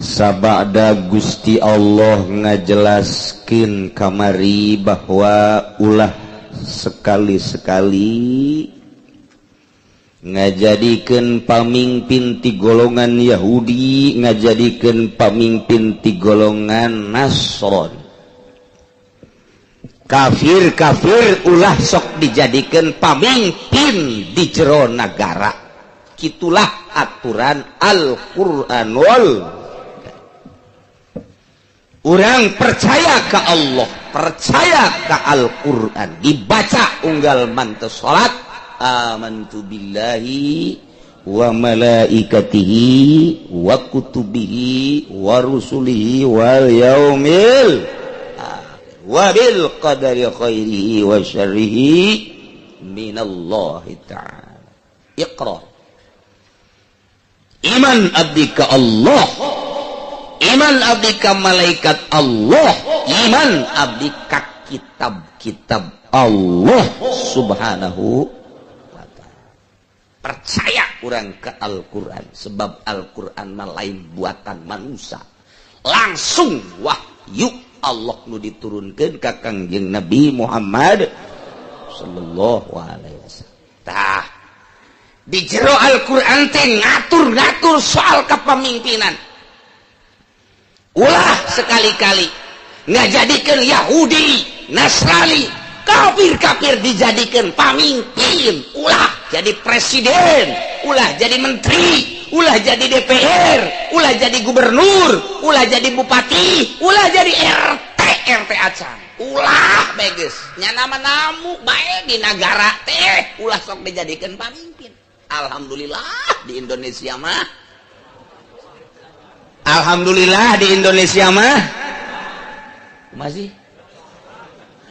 Sabada Gusti Allah ngajelaskeun kamari bahwa ulah sekali-sekali ngajadikeun pamimpin ti golongan Yahudi, ngajadikeun pamimpin ti golongan Nasrani. Kafir-kafir ulah sok dijadikan pamimpin di jero nagara. Itulah aturan Al-Qur'anul. Urang percaya ke Allah, percaya ke Al-Qur'an, dibaca unggal manteu salat, amantu billahi wa malaikatihi wa kutubihi wa rusulihi wal yaumil wa bil qadari khairihi wa syarrihi minallahi ta'ala. Iqrar. Iman abdi ka Allah, iman abdi ka malaikat Allah, iman abdi ka kitab-kitab Allah subhanahu wa ta'ala. Percaya urang ke Al-Quran, sebab Al-Quran mah lain buatan manusia, langsung wahyu Allah nu diturunkan ka Kangjeng Nabi Muhammad sallallahu alaihi wasallam. Tah, di jero Al-Quran teh ngatur-ngatur soal kepemimpinan. Ulah sekali-kali ngajadikeun Yahudi, Nasrani, kafir-kafir dijadikan pamimpin. Ulah jadi presiden, ulah jadi menteri, ulah jadi DPR, ulah jadi gubernur, ulah jadi bupati, ulah jadi RT RT acan. Ulah beges nya nama namu bae di negara teh ulah sok dijadikan pamimpin. Alhamdulillah di Indonesia mah, alhamdulillah di Indonesia mah masih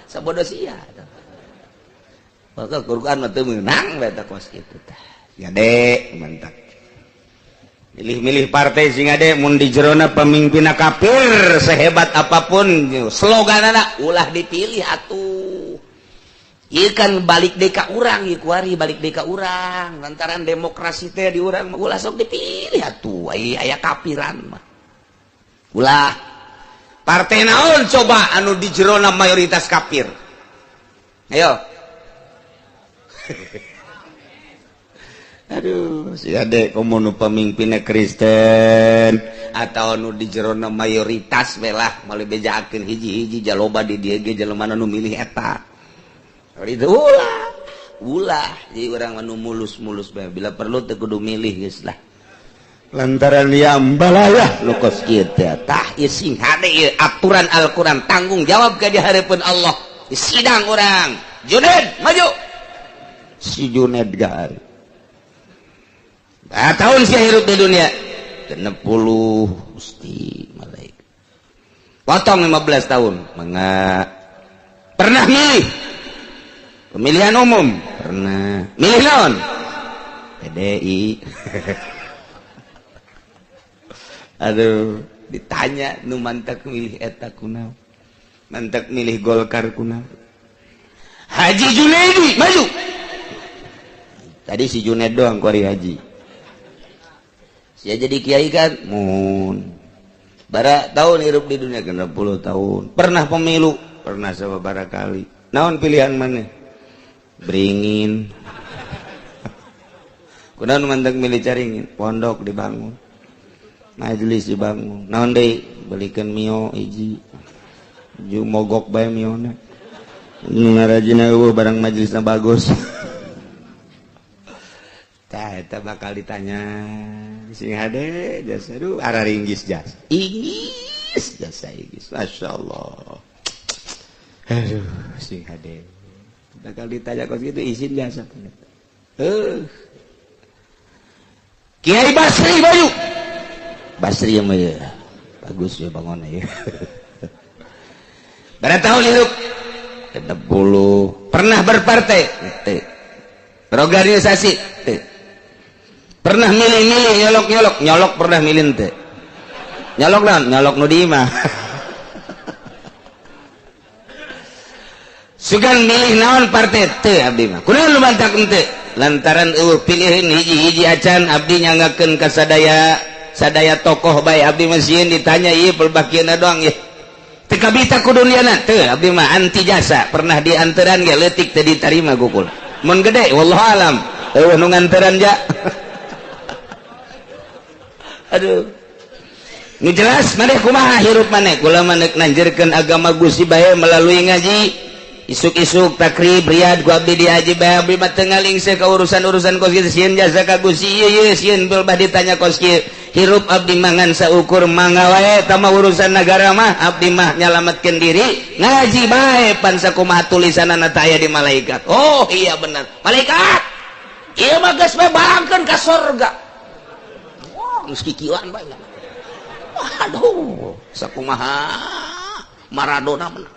sabodo sia. Maka Quran mah teu meunang bae kos kitu tah. Gade mantap. Milih-milih partai sing ade mun di jerona pemimpinna kafir sehebat apapun sloganana ulah dipilih atuh. Ieu kan balik deui ka urang, ieu kuari balik deui ka urang lantaran demokrasi teh di urang mah ulah sok dipilih atuh, aya kafiran mah. Ulah partai naon coba anu di jerona mayoritas kafir. Ayo. Aduh, si ade komo nu pemimpinna Kristen atau nu di jerona mayoritas belah moal bejakeun hiji-hiji jaloba di dieu ge jelema nu milih eta. Itu ulah, ulah jadi urang anu mulus-mulus bae bila perlu teu kudu milih geus lah. Lantaran yang balayah lu kos kieu teh. Tah ieu sing hade ieu aturan Al-Qur'an, tanggung jawab ka di hareupeun Allah. Di sidang urang. Juned maju. Si Juned gahar. Nah, tahun sia hirup di dunia 60 Gusti malaikat. Potong 15 tahun. Mangga. Pernah milih pemilihan umum? Pernah. Milih naon? PDI. Aduh, ditanya nu mantak milih eta kunaon? Mantak milih Golkar kunaon? Haji Junaidi maju. Tadi si Junaid doang kuari haji. Sia jadi kiai kan? Mun. Bara tahun hirup di dunia 60 tahun. Pernah pemilu? Pernah sababaraha kali. Naon pilihan mana? Beringin. Kunaon mantak milih caringin? Pondok dibangun, majelis dibangun. Naon deui? Belikan Mio hiji. Ju mogok bae Miona. Nu ngarajina eueuh barang majelisna bagus. Tah eta bakal ditanya sing hade jasa, aduh araringgis jas. Inggis jasa inggis. Masyaallah. Aduh sing hade. Bakal ditanya kos gitu izin jasa. Kiai Basri Bayu. Basri yang ya. Bagus ya bangun ya. Berapa tahun hidup? 60. Pernah berpartai? Teu. Berorganisasi? Teu. Pernah milih-milih nyolok-nyolok? Nyolok pernah milih teu? Nyolok naon? Nyolok nu di imah. Sugan milih naon partai teu abdi mah. Kunaon nu mantak henteu? Lantaran eueuh pilihan hiji-hiji acan abdi nyanggakeun ka sadaya Sadaya tokoh bae abdi mah sieun ditanya ieu pelbakiana doang ya. Teu kabita ku duniana teu, abdi mah anti jasa, pernah dianteran ge leutik teu ditarima gukul. Mun gede wallahu alam. Eueuh nu nganteran ja. Aduh. Nu jelas maneh kumaha hirup maneh? Kula mah neuk nanjerkeun agama Gusti bae melalui ngaji. Isuk-isuk takrib riyad ku abdi dihaji bae, abdi mah teu ngalingse ka urusan-urusan kos kieu, sieun jasa ka Gusti ieu ieu, sieun beulah ditanya kos kieu. Hirup abdi mangan saukur mangga wae, tama urusan negara mah abdi mah nyalametkeun diri ngaji bae, pan sakumaha tulisanana teh aya di malaikat. Oh iya bener, malaikat ieu mah geus bae barangkeun ka sorga. Wah, geus kikieuan bae. Waduh, sakumaha Maradona menang.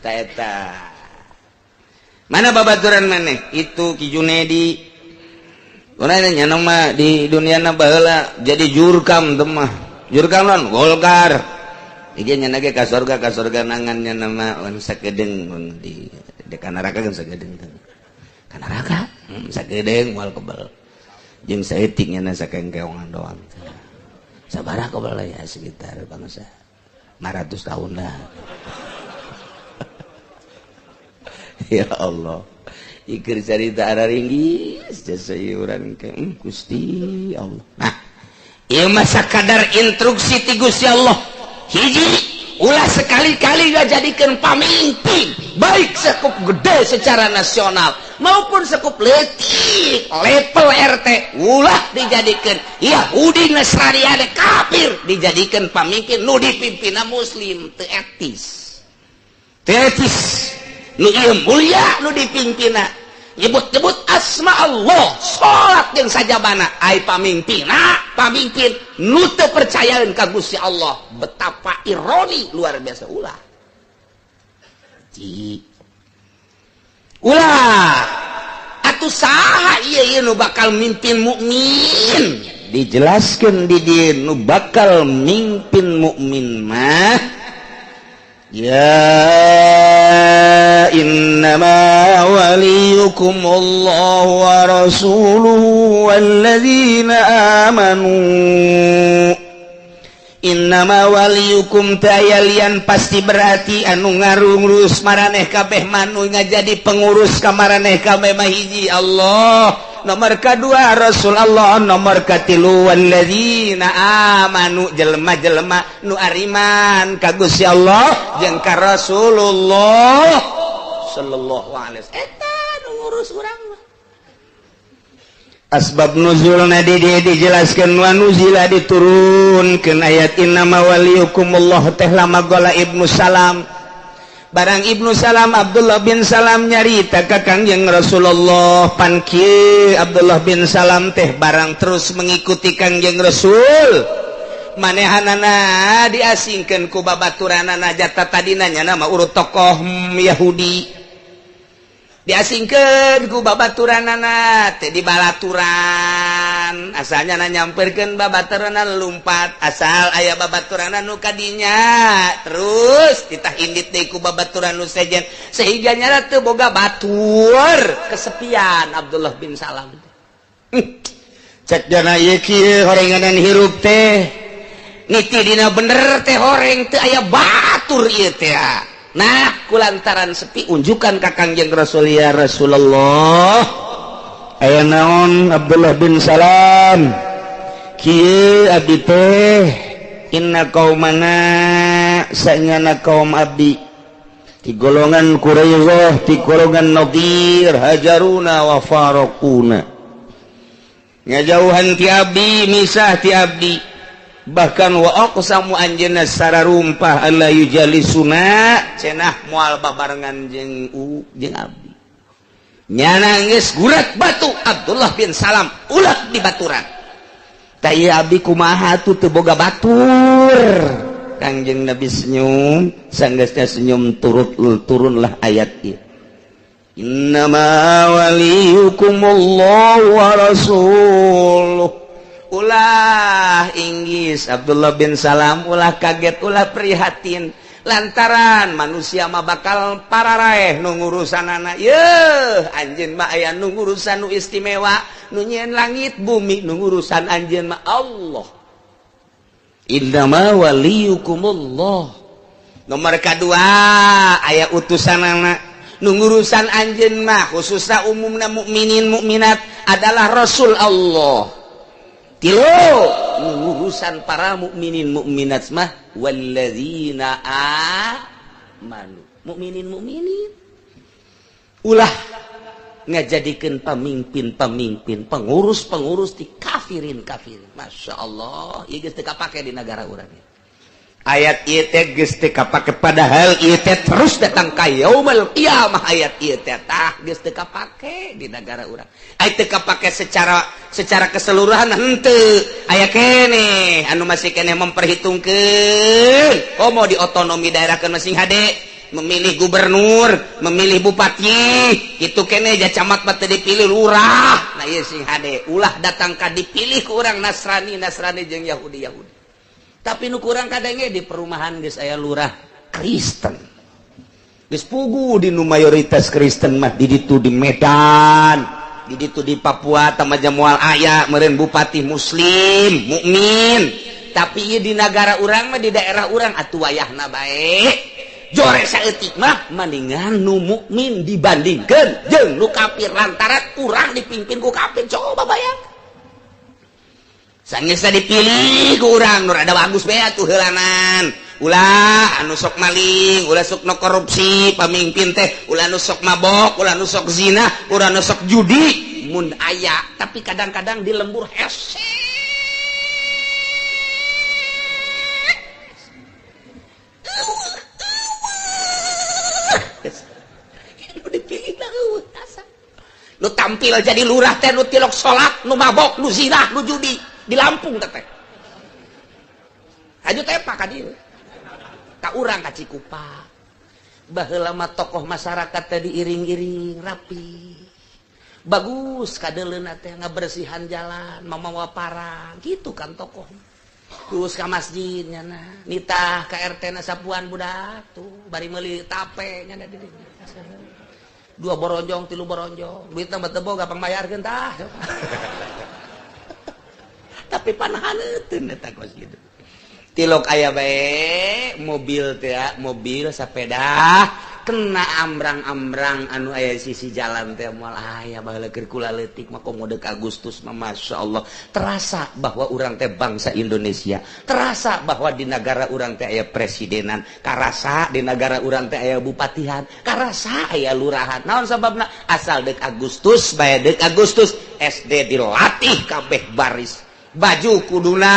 Eta mana babaturan maneh itu Ki Junedi nya mah di dunia baheula jadi jurkam teh mah, jurkam non Golkar ieu nya ge ka sorga, ka sorga nangannya nama on sakedeung di ka neraka kan sakedeung ka neraka, sakedeung moal kebel jeung saeutik nya sakengkeongan doang. Sabaraha kebel ya? Sekitar bangsa 500 tahun lah. Ya Allah, ikir carita araringgis jasa iuran ke Gusti Allah. Nah, ieu mah sakadar instruksi ti Gusti Allah. Hiji, ulah sekali-kali gak jadikan pamimpin, baik sekup gede secara nasional maupun sekup leutik level RT, ulah dijadikan Yahudi, Nasrani, ada kafir dijadikan pamimpin nu dipimpin muslim. Teu etis, teu etis. Nu ieu mulia nu dipimpinna nyebut-nyebut asma Allah, salat jeung sajabana, ai pamimpinna pamimpin nu teu percayaeun ka Gusti Allah. Betapa ironi luar biasa. Ulah Ci. Ulah atuh. Saha ieu ieu nu bakal mimpin mukmin? Dijelaskeun di dieu nu bakal mimpin mukmin mah ya innama waliyukumullahu wa rasuluhu walladzina amanu. Innama waliyukum tayalian pasti berarti anu ngarungurus maraneh kabeh, manu ngajadi pengurus ka maraneh kabeh mah hiji Allah, nomor kedua Rasul Allah, nomor katilu walladzina amanu, jelema-jelema nu ariman ka Gusti Allah jeung ka Rasulullah sallallahu alaihi wasallam, eta nu ngurus urang mah. Asbab nuzulna di dieu dijelaskeun wa nuzila diturunkeun ayat innama waliyukumullah teh lama gola Ibnu Salam. Barang Ibnu Salam, Abdullah bin Salam nyarita ka Kangjeng Rasulullah, pan kieu Abdullah bin Salam teh barang terus mengikuti Kangjeng Rasul, manehanana diasingkeun ku babaturanana, jata tadina nya nama urut tokoh Yahudi, diasingkeun ku babaturanana teh di balaturan, asalnya na nyamperkeun babaturanana lumpat, asal aya babaturanana nu kadinya terus titah indit deui ku babaturan nu sejen, sehingga nyara teu boga batur, kesepian Abdullah bin Salam. Cek jana ieu kieu horenganan hirup teh niti dina bener teh horeng, teu aya batur ieu teh. Nah, kulantaran sepi unjukan ka Kangjeng Rasul, ya Rasulullah. Aya naon Abdullah bin Salam? Kieu abdi teh, inna qaumana, sanyana kaum abdi ti golongan Quraisyah, ti golongan Nadir, hajaruna wa faraquna, ngajauhan ti abdi, misah ti abdi, bahkan wa aqsamu anjeunna sararumpah alla yujalisuna, cenah moal babarengan jeung jeung abdi. Nyana geus gurat batu Abdullah bin Salam ulah di baturan. Tah ieu abdi kumaha tuh, teu boga batur? Kangjeng Nabi senyum, sanggeusna senyum turut turunlah ayat ieu, innama waliyukumullahu wa rasuluh. Ulah inggis Abdullah bin Salam, ulah kaget, ulah prihatin. Lantaran manusia mah bakal pararaeh nu ngurusanana. Yeuh, anjeun mah aya nu ngurusan nu istimewa, nu nyieun langit bumi, nu ngurusan anjeun mah Allah. Innama waliyukumullah. Nomor kedua aya utusanana nu ngurusan anjeun mah khususna umumna mukminin mukminat adalah Rasul Allah. Tilu ngurusan para mukminin mukminat mah walladzina amanu, mukminin mukminin ulah ngajadikeun pamimpin-pamimpin, pengurus-pengurus di kafirin-kafirin. Masya Allah, ieu geus teu kapake di negara urang. Ayat ieu teh geus teu kapake, padahal ieu teh terus datang ka yaumul qiyamah. Ayat ieu teh tah geus teu kapake di negara urang. Aya teu kapake secara secara keseluruhan henteu, aya keneh anu masih keneh memperhitungkeun komo di otonomi daerah kan masing hade memilih gubernur, memilih bupati, itu keneh ja camat mah teu dipilih, lurah. Nah, ieu sing hade ulah datang ka dipilih ku urang Nasrani Nasrani jeung Yahudi Yahudi. Tapi nu kurang kadenge di perumahan geus aya lurah Kristen. Geus pugu di nu mayoritas Kristen mah di ditu di Medan, di ditu di Papua tamaja moal aya meureun bupati muslim, mukmin. Tapi ieu di nagara urang mah, di daerah urang atuh wayahna bae. Jore saeutik mah mendingan nu mukmin dibandingkeun jeung nu kafir lantaran urang dipimpin ku kafir. Coba bayang. Sanggeusna dipilih ku urang nu rada bagus bae atuh heulanan. Ulah anu sok maling, ulah sok nu korupsi pamimpin teh, ulah nu sok mabok, ulah nu sok zina, ulah nu sok judi mun aya, tapi kadang-kadang di lembur hese. Nu tampil jadi lurah teh nu tilok salat, nu mabok, nu zina, nu judi di Lampung teh. Haju teh pak ka dieu. Ka urang ka Cikupa. Baheula mah tokoh masyarakat teh diiring-iring rapi. Bagus kadeuleuna teh ngabersihan jalan, mamawa parang, gitu kan tokoh. Terus ka masjid nyana, nitah ka RT na sapuan budak tuh bari meuli tape nyana di dinya. 2 boronjong, 3 boronjong, duitna mah teu boga pangbayarkeun tah. Tapi panahaneuteuun eta kos kitu. Tilok aya bae mobil teh, mobil sepeda kena ambrang-ambrang anu aya sisi jalan teh moal aya baheula keur kula leutik mah komo deuk Agustus mah Masya Allah. Terasa bahwa urang teh bangsa Indonesia, terasa bahwa di negara urang teh aya presidenan, karasa di negara urang teh aya bupatihan, karasa aya lurahan. Naon sababna? Asal deuk Agustus bae, deuk Agustus SD dilatih kabeh baris, baju kuduna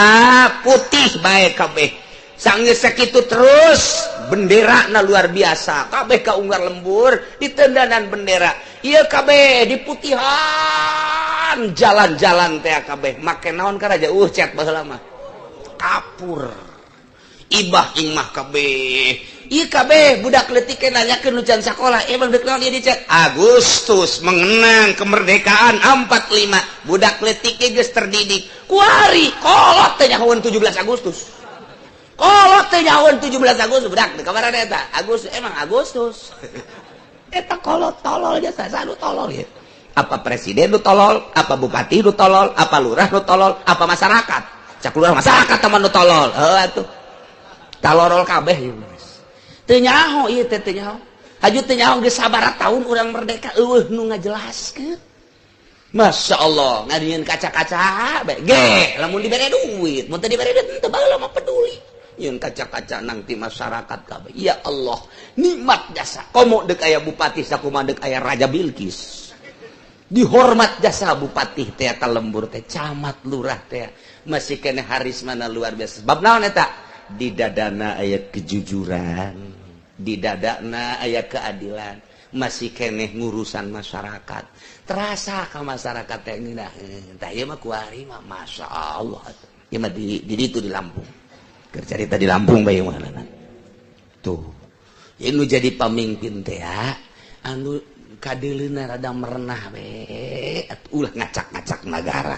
putih bae kabeh. Sanggeus sakitu terus bendera na luar biasa kabeh ka unggar lembur ditendanan bendera ieu kabeh diputihan jalan-jalan teh kabeh make naon ka raja cat baheula mah kapur ibah imah kabeh ieu kabeh budak leutik nanyakeun nu can sakola emang deuk naon ieu dicat Agustus mengenang kemerdekaan 45 budak leutik geus terdidik kuari kolot teh nyahoeun 17 Agustus. Kolot teh nyahoeun 17 Agustus budak teh kamarana eta Agustus emang Agustus. Eta kolot tolol jasa sanu tolol ya. Apa presiden nu tolol, apa bupati nu tolol, apa lurah nu tolol, apa masyarakat. Cak lurah masyarakat teman nu tolol. Heuh atuh. Talorol kabeh ieu. Teu nyaho ieu teh teu nyaho. Haju teu nyaho geus sabaraha tahun urang merdeka eueuh nu ngajelaskeun. Masya Allah, ngadieun kaca-kaca bae. Ge, lamun dibere duit, mun teu dibere duit teu baheula mah peduli. Yeun kaca-kaca nang ti masyarakat kabeh. Ya Allah, nikmat jasa. Komo deuk aya bupati sakumaha deuk aya Raja Bilqis. Dihormat jasa bupati teh ka lembur teh, camat lurah teh. Masih keneh harismana luar biasa. Sebab naon eta? Di dadana aya kejujuran, di dadana aya keadilan, masih keneh ngurusan masyarakat. Terasa ka masyarakat teh ngeunaheun. Tah ieu mah kuari mah Masya Allah. Ieu mah di ditu di Lampung. Keur carita di Lampung bae mah tuh. Ieu nu jadi pamimpin teh anu kadeuleuna rada merenah we, ulah ngacak-ngacak nagara.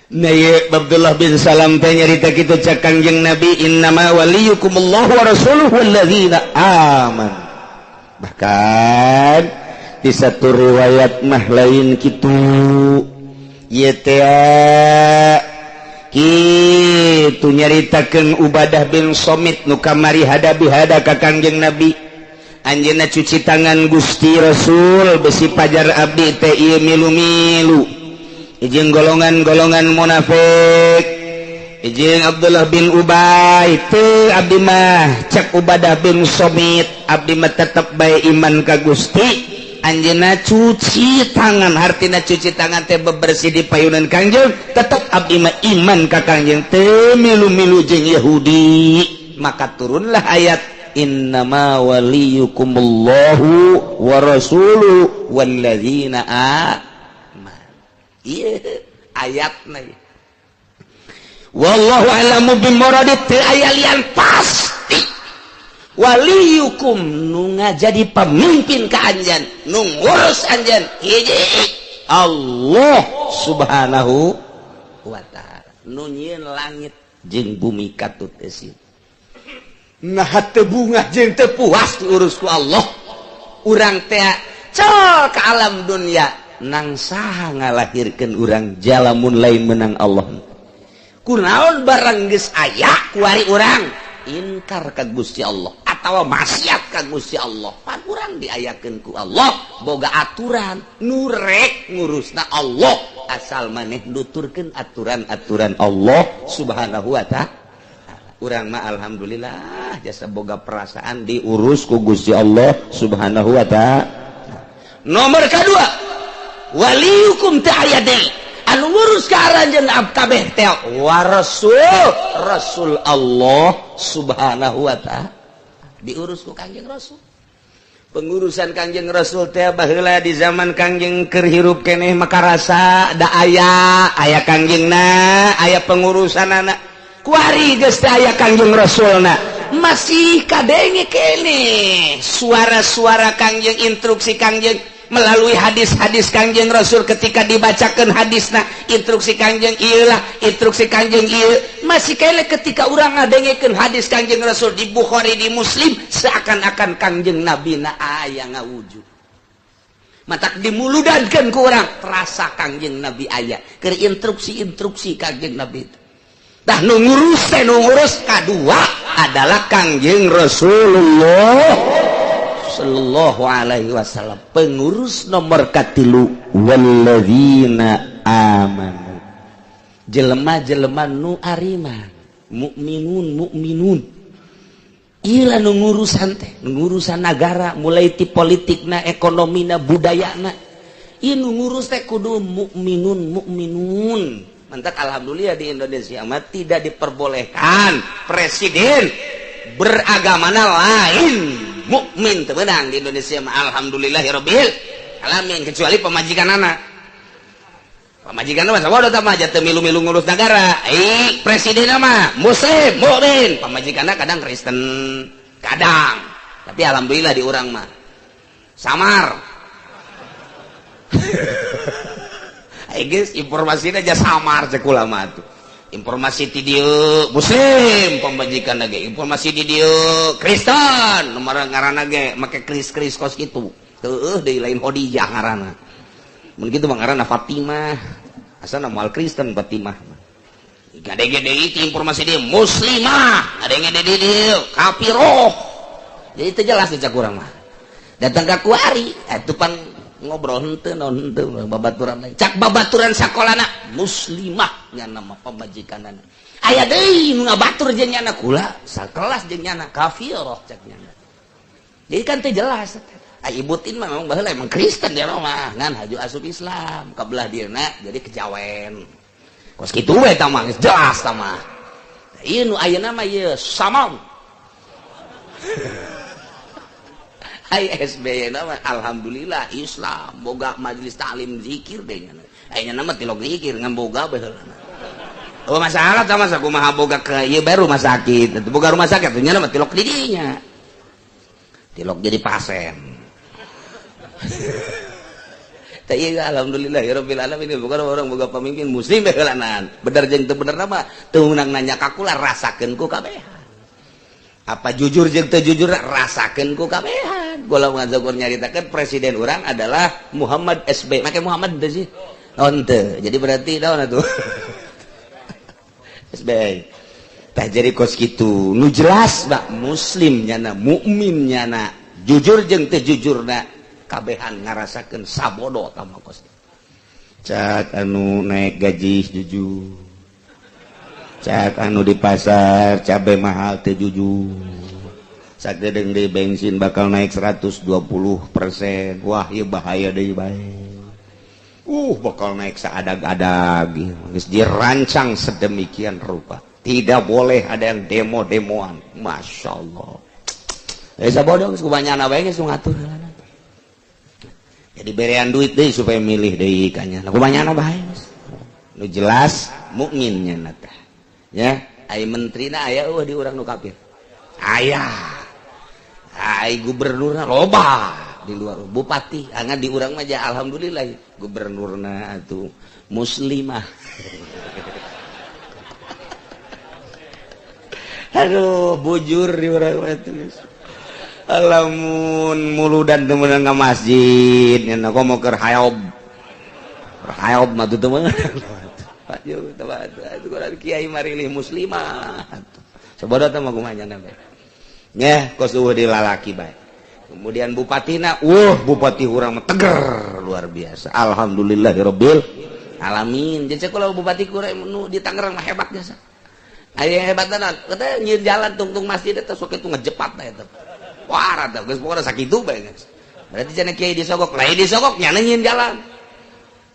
Nah, ieu Abdullah bin Salam teh nyarita kitu cek Kangjeng Nabi, innama waliyukumullahu wa rasuluhu walladzina amanu. Bahkan di satu riwayat mah lain kitu ieu teh, kitu nyaritakeun Ubadah bin Somit nu kamari hadabi hada ka Kangjeng Nabi, anjeunna cuci tangan, Gusti Rasul, besi pajar abdi teh ieu milu-milu jeung golongan-golongan munafik jeung Abdullah bin Ubay. Teu abdi mah, cek Ubadah bin Somit, abdi mah tetep bae iman ka Gusti. Anjeunna cuci tangan, hartina cuci tangan teh bebersih di payunan Kangjeng, tetep abdi mah iman ka Kangjeng, teu milu-milu jeung Yahudi. Maka turunlah ayat innama waliyukumullahu wa rasuluhu walladzina amanu. Iya, ayatna wallahu a'lamu bimuradi, teu aya lian, pasti waliyukum nu ngajadi pemimpin ka anjeun, nu ngurus anjeun, hiji Allah Subhanahu wa Ta'ala nu nyieun langit jeung bumi katut eusi. Nah, teu bungah jeung teu puas diurus ku Allah urang teh col ke alam dunia. Nang saha ngalahirkeun urang jalamun lain menang Allah? Kunaon barang geus aya kuari urang inkar ka Gusti Allah atawa maksiat ka Gusti Allah? Pan urang diayakeun ku Allah boga aturan, nu rek ngurusna Allah, asal maneh nuturkeun aturan-aturan Allah Subhanahu wa Ta'ala. Urang mah alhamdulillah jasa boga perasaan diurus ku Gusti Allah Subhanahu wa Ta'ala. Nomor kedua, waliyukum teh aya deui anu ngurus ka aranjeun kabeh teh wa rasul, rasul Allah Subhanahu wa Ta'ala, diurus ku Kangjeng Rasul. Pengurusan Kangjeng Rasul teh baheula di zaman Kangjeng keur hirup keneh maka rasa da aya aya Kangjengna, aya pengurusanana. Kuari geus teh aya Kangjeng Rasulna, masih kadenge keneh suara-suara Kangjeng, instruksi Kangjeng melalui hadis-hadis Kangjeng Rasul. Ketika dibacakan hadisna, instruksi Kangjeng iyalah, instruksi Kangjeng ieu masih kele. Ketika urang ngadengekeun hadis Kangjeng Rasul di Bukhari, di Muslim, seakan-akan Kangjeng Nabi na aya ngawujud, matak dimuludankeun ku urang terasa Kangjeng Nabi aya keur instruksi-instruksi Kangjeng Nabi itu. Dah, nu ngurus teh, nu ngurus kadua adalah Kangjeng Rasulullah Sallallahu Alaihi Wasallam. Pengurus nomor katilu walladzina amanu, jelema-jelema nu ariman, mukminun mukminun. Ila nu ngurusan teh, nu ngurusan negara mulai ti politikna, ekonomina, budayana, ieu nu ngurus teh kudu mukminun mukminun. Mantak alhamdulillah di Indonesia mah tidak diperbolehkan presiden beragamana lain mukmin, teu meunang di Indonesia mah, alhamdulillahirabbil alamin, kecuali pamajikan anak. Pamajikan mah sabodo tah mah, teu milu-milu ngurus negara. Eh, presiden mah muslim mukmin, pamajikanna kadang Kristen kadang. Tapi alhamdulillah di urang mah samar. Eh geus, informasinya aja samar cek ulama tuh. Informasi ti dieu muslim pamajikan ge, informasi di dieu Kristen, nomor ngaranna ge make kris-kris kos kitu. Heueuh deui, lain Khadijah ngaranna. Mun kitu mah ngaranna Fatimah, asana moal Kristen Fatimah. Ngadenge deui ti informasi dia muslimah, ngadenge deui dieu kafiroh. Jadi itu jelas cek urang mah. Datang ka kuari atuh pan ngobrol henteu naon henteu babaturan lain. Cak babaturan sakolana muslimah nya nama pamajikanana. Aya deui nu ngabatur jeung nyana, kula sakelas jeung nyana kafiroh cak nyana. Jadi kan teu jelas. Ah, Ibu Tin mah memang baheula emang Kristen dia mah, ngan haju asup Islam ka belah dieuna jadi kejawen. Kos kitu we tah mah geus jelas tah mah. Ieu nu ayeuna mah ieu samong. Ai SBY nama alhamdulillah Islam, boga majelis taklim zikir deh nya. Ayeuna nama tilok zikir ngan boga baheula. Oh, masalah tah masa kumaha boga ke ieu bae rumah sakit. Boga rumah sakit nya mah tilok di dinya. Tilok jadi pasien. Tah ieu alhamdulillah ya rabbil alamin, bukan orang boga pamimpin muslim heulanan. Bener jeung teu bener mah teu meunang nanya ka kula, rasakeun ku kabehan. Apa jujur jeung teu jujur, rasakeun ku kabehan. Kula ngazakur nyaritakeun presiden urang adalah Muhammad SB. Make Muhammad teu sih? Oh henteu. Jadi berarti naon atuh? SB. Tah jadi kos kitu. Nu jelas bak muslim nyana, mukmin nyana, jujur jeung teu jujurna kabehan ngarasakeun sabodo tah mah kos. Cak anu naik gaji jujur. Cak anu di pasar cabe mahal teu jujur. Sagedeung deui bensin bakal naik 120%. Wah, ieu bahaya deui bae. Bakal naik seadag-adag. Geus dirancang sedemikian rupa. Tidak boleh ada yang demo-demoan. Masya Allah. Sabodo geus kubanyana bae geus ngatur. Jadi berean duit deui supaya milih deui kanya. Lah kubanyana bae geus. Nu jelas mukmin nya teh. Ya, ai menterina aya eueuh di urang nu kafir. Aya. Ai gubernurna loba di luar, bupati angan di urang mah ja alhamdulillah gubernurna atuh muslimah. Aduh, bujur di urang mah tuh. Lamun muludan teu meunang ka masjid nya komo keur hayob. Hayob mah teu meunang. Pak yo teh atuh kiai marilih muslimah. Sabodo teh mah kumaha nya bae. Nya kos eueuh di lalaki bae. Kemudian bupatina, bupati urang mah teger luar biasa. Alhamdulillahirabbil alamin. Jadi kalau bupati kurang nu di Tangerang mah hebat jasa. Aya hebat tenan. Kata nyieun jalan tungtung masjid eta sok itu ngejepat eta. Wah, rata geus pokona sakitu bae geus. Berarti cenah kiai disogok, lain disogok nya nyieun jalan.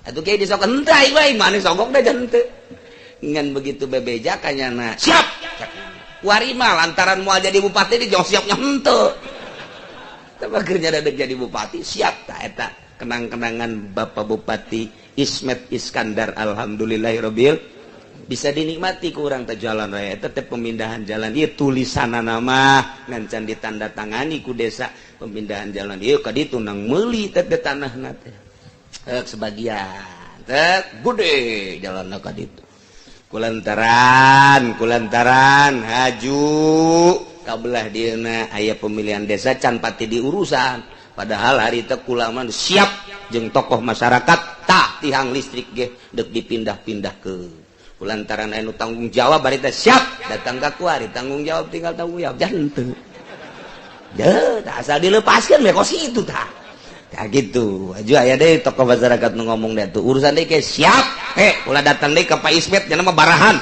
Atuh kiai disogok henteu ai bae maneh sogok da henteu. Ngan begitu bebeja kanyana siap. Warima lantaran moal jadi bupati di jauh siapnya henteu. Tapi akhirnya ada jadi bupati siap tak eta kenang-kenangan Bapak Bupati Ismet Iskandar alhamdulillahirabbil bisa dinikmati kurang teh jalan raya eta teh pemindahan jalan ieu tulisanana mah ngan ditandatangani ku desa pemindahan jalan ieu ka ditu nang meuli teh tanahna teh sebagian teh gede jalanna ka ditu kulantaran haju kabelah dieuna aya pemilihan desa can pati diurusan padahal hari teh kula mah siap jeung tokoh masyarakat tah tihang listrik ge deuk dipindah-pindah ke kulantaran anu tanggung jawab bari teh siap datang ka kuari tanggung jawab tinggal tanggung jawab jangan teu tah asal dilepaskeun we kos kitu tah tah gitu aju aya deui tokoh masyarakat nu ngomong da tuh urusan deui ke siap ulah datang deui ka Pak Ismet nya mah barahan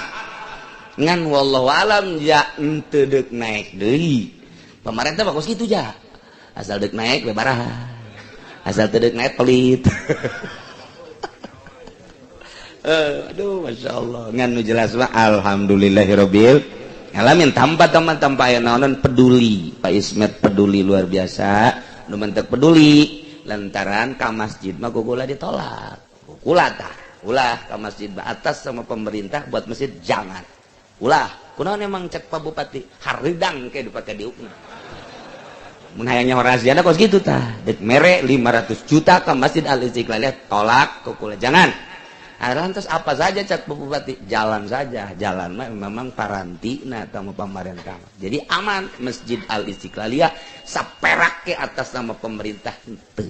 ngan wallahu alam ya henteu deuk naik deui pemerintah mah kos kitu ja asal deuk naik we barahan asal teu deuk naik pelit. Aduh masya Allah ngan nu jelas mah alhamdulillahirabbil alamin tanpa teman tanpa aya naonan peduli Pak Ismet peduli luar biasa nu mentek peduli lantaran ka masjid mah kukula ditolak kukula tah ulah ka masjid atas sama pemerintah buat masjid jangan ulah kunaon emang cek Pak Bupati haridang ke dipake diukna mun hayangnya raziana kos kitu tah deuk mere 500 juta ka Masjid Al Istiqlal tolak kukula jangan. Lantas apa saja cak bupati jalan saja jalan mah memang parantina sama pemerintah jadi aman Masjid Al Istiqlaliyah saperak ke atas nama pemerintah teu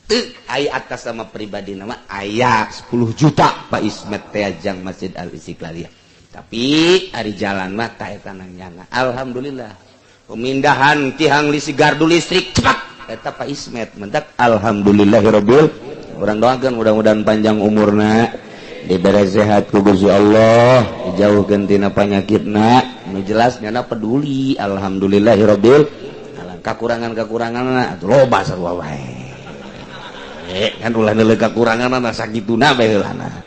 teu aya atas nama pribadi nama aya 10 juta Pak Ismet teh jang Masjid Al Istiqlaliyah tapi ari jalan mah ta eta nang nyana alhamdulillah pemindahan tihang listrik gardu listrik cepat eta Pak Ismet mentak alhamdulillahirabbil orang doakan mudah-mudahan panjang umurna diberi sehat ku Gusti Allah dijauhkeun tina panyakitna nu jelas nyana peduli alhamdulillahirabbil alamin kakurangan-kakuranganna atuh loba sarua wae kan ulah neuleuh kakuranganna sakituna bae heulana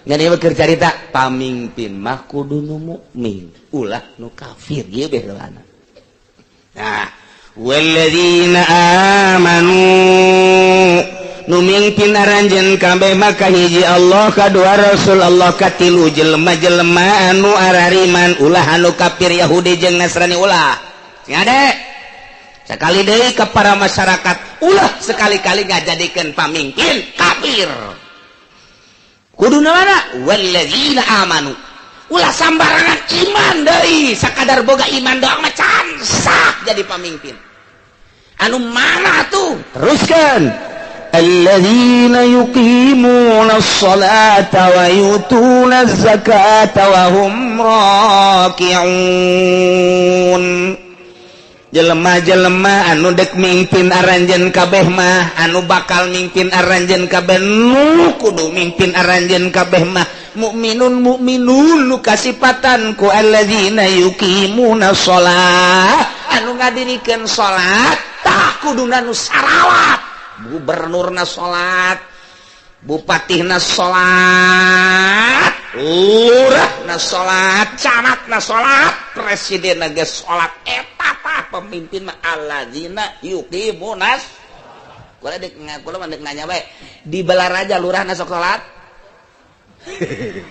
ngan ieu keur carita pamimpin mah kudu nu mukmin ulah nu kafir ieu bae heulana. Nah walladzina amanu nu mingpin aranjeun kabeh maka hiji Allah kadua Rasul Allah katilu jelema-jelema anu arariman ulah anu kafir Yahudi jeung Nasrani ulah sing ade sekali deui ka para masyarakat ulah sekali-kali ngajadikeun pamimpin kafir. kafir. Kuduna mana? Walladzina amanu. Ulah sambarangan iman deui, sakadar boga iman doang mah can sah jadi pamimpin. Anu mana tuh? Teruskan. Alladzina yuqimuna sholata wa yutuna zakata wa hum raki'un. Jelema-jelema anu dek mimpin aranjeun kabeh mah, anu bakal mimpin aranjeun kabeh, nu kudu mimpin aranjeun kabeh mah mukminun mukminun nu kasipatan ku alladzina yuqimuna shalah, anu ngadirikeun salat tah kuduna nu sarawat, gubernurna salat, bupatihna salat, lurahna salat, camatna salat, presidenna ge salat. Eta tah pemimpin mah alladzina yuqimunas. Kula dek kula mah dek nanya bae, di Balaraja lurahna sok salat?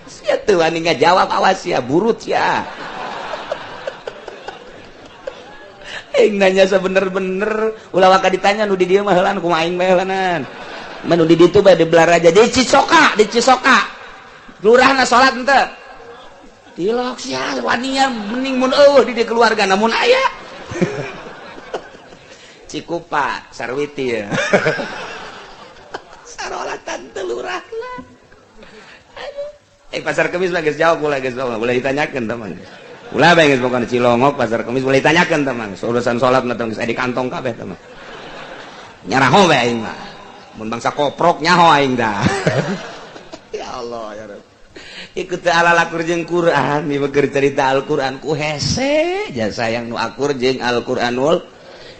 Sia teu wani ngajawab, awas ya burut ya. Aing nanya sebener-bener ulah waka ditanya nu di dieu mah heulaan kumaha aing bae heulaanan. Manu di ditu bae di Balaraja di Cisoka, di Cisoka. Lurahna salat henteu? Tilok sia waninya mending mun eueuh di dieu keluarga namun aya. Cikupa Sarwiti ya. Sarolatan teu lurahna. Eh pasar Kemis mah geus jawab ulah geus boleh ditanyakeun teman. Ulah bae geus pokona Cilongok pasar Kemis boleh ditanyakeun teman. Urusan salat mah geus di kantong kabeh teman. Nyaraho bae aing mah. Mun bangsa koprok nyaho aing dah. Ya Allah ya Rabb. Ikut ala lakur jeung Quran, ieu keur cerita Al-Qur'an ku hese jasa yang nu akur jeung Al-Qur'anul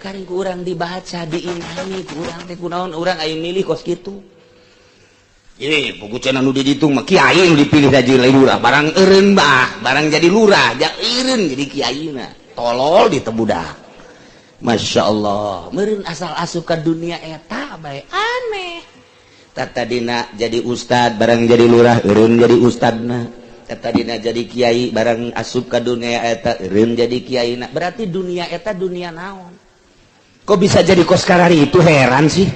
Karim ku urang dibaca diimani ku urang teh kunaon urang aya milih kos kitu. Ini buku cenah nu diditung mah kiai nu dipilih jadi lurah, barang eureun bah, barang jadi lurah, ja eureun jadi kiaina. Tolol ditebudak. Masya Allah, meureun asal asup ka dunia eta bae aneh. Tadina jadi ustad barang jadi lurah eureun jadi ustadna. Tadina jadi kiai barang asup ka dunia eta eureun jadi kiaina. Berarti dunia eta dunia naon? Kok bisa jadi kos karari itu heran sih.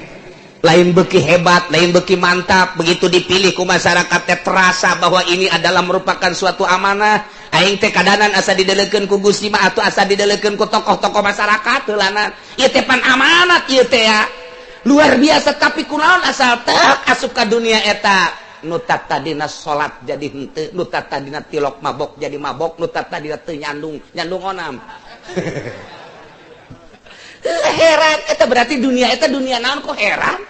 Lain beki hebat, lain beki mantap, begitu dipilih ku masyarakat teh terasa bahwa ini adalah merupakan suatu amanah. Aing teh kadanan asa didelekeun ku Gusti mah atuh asa didelekeun ku tokoh-tokoh masyarakat heulanan. Ieu teh pan amanat ieu teh ya. Luar biasa tapi kunaon asal tek asup ka dunia eta nu tadina salat jadi henteu, nu tadina tilok mabok jadi mabok, nu tadina teu nyandung, nyandung onam. Heran eta berarti dunia eta dunia naon kok heran?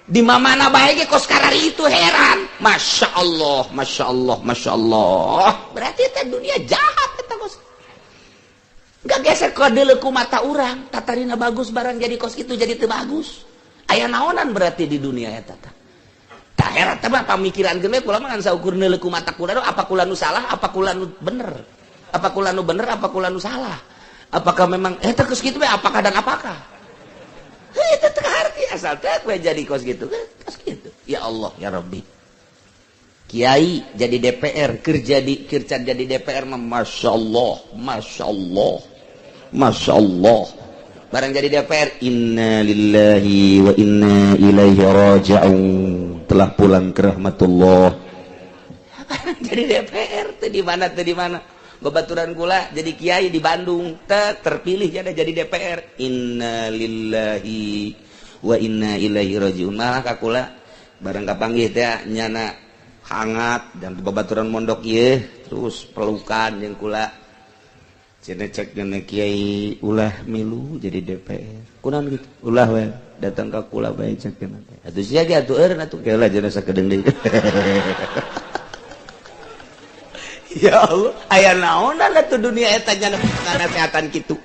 Di mana bae ge kos karari itu heran. Masya Allah, Masya Allah, Masya Allah. Berarti eta dunia jahat eta kos. Gak geser kode ku mata urang, tatarina bagus barang jadi kos itu jadi teu bagus. Aya naonan berarti di dunia eta tah. Tah heran teh mah pamikiran geus kula mah ngan saukur neuleuh ku mata kula apa kula nu salah, apa kula nu bener. Apa kula nu bener, apa kula nu salah. Apakah memang eta kos kitu apakah dan apakah? Eta teu harti asal teh we jadi kos kitu, kos kitu. Ya Allah ya Rabbi. Kiai jadi DPR, kerja di kerja jadi DPR mah Masya Allah, Masya Allah, Masya Allah. Barang jadi DPR, inna lillahi wa inna ilaihi raji'un. Telah pulang ke rahmatullah. Barang jadi DPR teh di mana teh di mana? Babaturan kula jadi kiai di Bandung, terpilih jadi DPR. Inna lillahi wa inna ilaihi raji'un. Malah ka kula barang kapanggih teh nyana hangat dan babaturan mondok ieu terus pelukan jeung kula. Cenah cek dina kiai ulah milu jadi DPR. Kunaon gitu? Ulah we datang ka kula bae cek dina teh. Atuh sia ge atuh eureun atuh keula cenah sakedeung deui. Ya Allah, aya naonan atuh dunia eta nya ngasehatan kitu.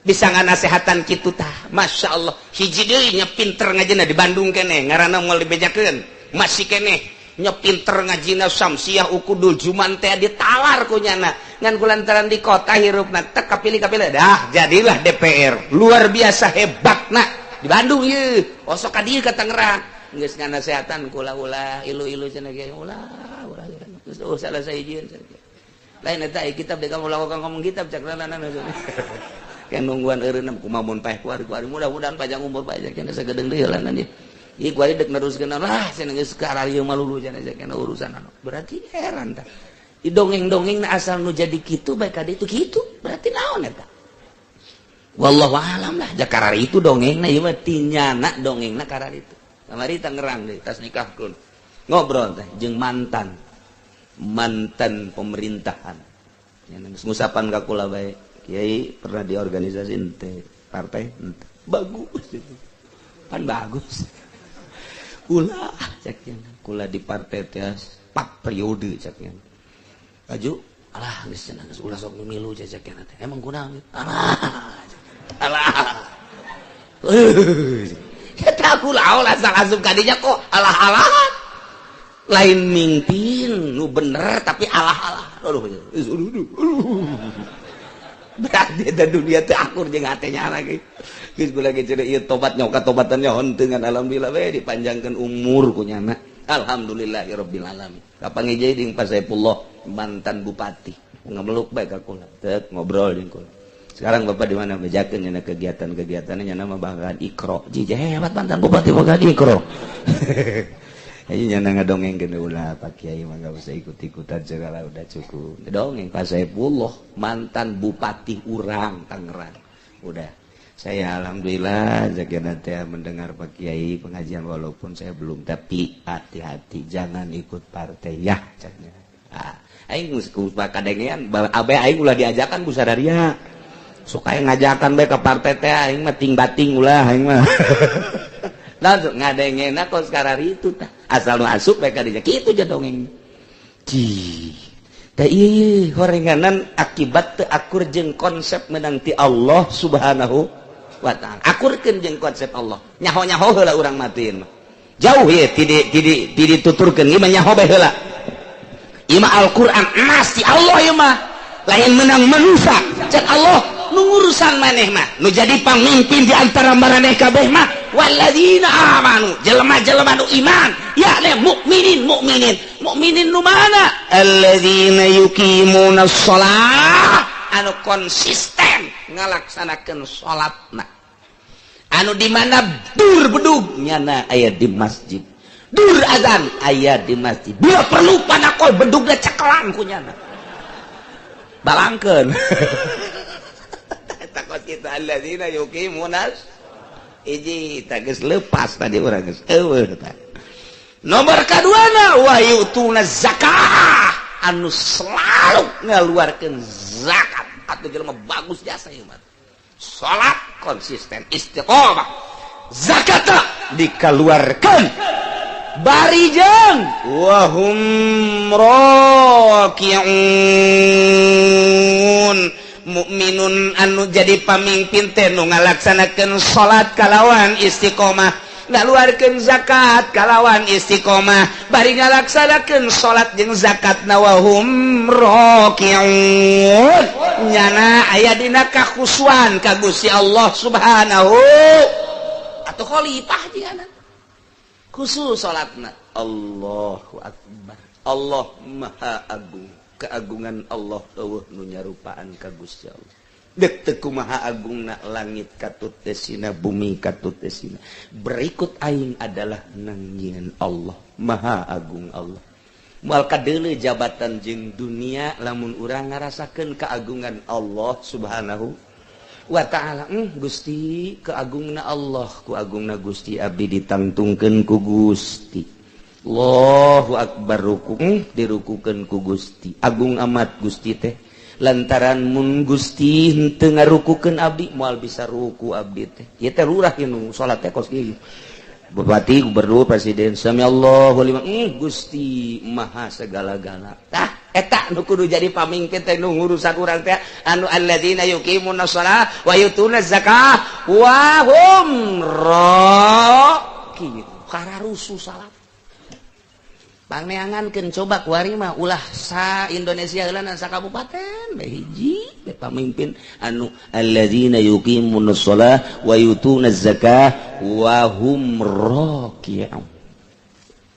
Bisa nganasehatan kitu tah. Masya Allah, hiji deui nya pinter ngajina di Bandung keneh, ngaranna moal dibejakeun. Masih keneh nya pinter ngajina Samsiah Ukudul Juman teh ditalar ku nyana. Ngan kulantaran di kota hirupna tek kapilih-kapilih dah jadilah DPR. Luar biasa hebatna di Bandung ieu. Osok ka dieu ka Tangerang. Geus nganasehatan kula ulah ilu-ilu cenah ge ulah ulah. Geus salah sahijieun cenah. Lain eta kitab deui kamu lakukan ngomong kitab cak lanana. Kan nungguan eureun kumaha mun paeh kuari-kuari mudah-mudahan panjang umur paeh cenah sagedeung deui heulanan ieu. Ieu kuari dek neruskeun lah cenah geus kararieu mah lulu cenah kana urusan anu. Berarti heran tah. Di dongeng-dongeng na asal nu jadi kitu bae ka ditu kitu, berarti naon eta? Wallahu alam lah, jakarari itu dongengna ieu mah tinyana dongengna karari itu. Kamari Tangerang deui tas nikahkeun. Ngobrol teh jeung mantan mantan pemerintahan. Yang ngusapan ka kula bae. Kiai pernah di organisasi ente, partai ente. Bagus itu. Pan bagus. Kula cek kula di partai teh 4 periode cek. Baju alah geus cenah geus ulah sok milu cek teh. Emang kunaon? Alah. Alah. Eta kula ulah asal asup ka dinya kok alah-alah. Lain mimpin nu bener tapi alah-alah. Aduh. Berarti dan dunia teh akur jeung hate nya lagi. Geus kula ge cenah ieu tobat nyoka tobatan nya honteungan alhamdulillah we dipanjangkeun umur ku nyana. Alhamdulillahirabbil alamin. Kapanggih jeung Pak Saifullah mantan bupati. Ngameluk bae ka kula. Tek ngobrol jeung kula. Sekarang Bapak di mana bejakeun nyana kegiatan-kegiatannya nyana mah bahkan Iqra. Jijah hebat mantan bupati bahkan Iqra. Ini nyana ngadongeng gini ulah Pak Kiai mah nggak usah ikut-ikutan segala udah cukup. Dongeng Pak Saifullah mantan bupati urang Tangerang. Udah. Saya alhamdulillah jaga nanti mendengar Pak Kiai pengajian walaupun saya belum, tapi hati-hati jangan ikut partai ya caknya. Ah, aing geus kadengean abe aing ulah diajakan ku sadaria. Sok aya ngajakan bae ka partai teh aing mah ting bating ulah aing mah. Langsung ngadengena kos karari itu tah. Asal nu asup bae ka dinya kitu ja dongeng. Cih. Tah ieu horenganan akibat teu akur jeung konsep menang ti Allah Subhanahu wa ta'ala. Akurkeun jeung konsep Allah. Nyaho-nyaho heula urang matiin mah. Jauh ye ti di dituturkeun ieu mah nyaho bae heula. Ieu mah Al-Qur'an emas ti Allah ieu mah. Lain menang manusia. Cek Allah nu ngurusan maneh mah nu jadi pamimpin di antara maraneh kabeh mah walladzina amanu jelema-jelema nu iman yakni mukminin mukminin mukminin nu mana alladzina yuqimuna shalah anu konsisten ngalaksanakeun salatna anu di mana dur bedug nyana aya di masjid dur azan aya di masjid bila perlu panakol bedugna cekelan ku nyana balangkeun. Takut kita alladzina yuqimuna hiji geus lepas tadi urang geus eueuh tah. Nomor kaduana wa yutuna zakah anu selalu ngaluarkeun zakat atuh jelema bagus jasa ieu mah. Salat konsisten istiqomah zakat dikeluarkeun bari jeung wa hum raki'un mukminun anu jadi pamimpin teh nu ngalaksanakeun salat kalawan istiqomah ngaluarkeun zakat kalawan istiqomah bari ngalaksanakeun salat jeung zakat na wahum raki'un nyana aya dina kakhusuan ka Gusti Allah Subhanahu atau khalifah jigana khusus salatna. Allahu akbar. Allah Maha Agung. Keagungan Allah eueuh nu nyarupaan ka Gusti Allah. Dek teu kumaha agungna langit katut tesina bumi katut tesina. Berikut aing adalah nangieun Allah Maha Agung Allah. Moal kadeuleu jabatan jeung dunia lamun urang ngarasakeun keagungan Allah Subhanahu wa ta'ala. Gusti keagungna Allah ku agungna Gusti abdi ditangtungkeun ku Gusti. Allahu akbar ruku dirukukeun ku Gusti. Agung amat Gusti teh lantaran mun Gusti henteu ngarukukeun abdi moal bisa ruku abdi teh. Ieu teh lurah ieu nu salat teh kos kieu. Bupati, gubernur, presiden, sami Allahu liman Gusti maha segala-gala. Tah eta nu kudu jadi pamimpin teh nu ngurusan urang teh anu alladzina yuqimuna shalah wa yutuna zakah wa hum raki'un. Kararusu salat. Pangneangankeun coba kuari mah ulah sa Indonesia heula sa kabupaten bae hiji bae pamimpin anu alladzina yuqimuna shalah wa yutuna zakah wa hum raki'un.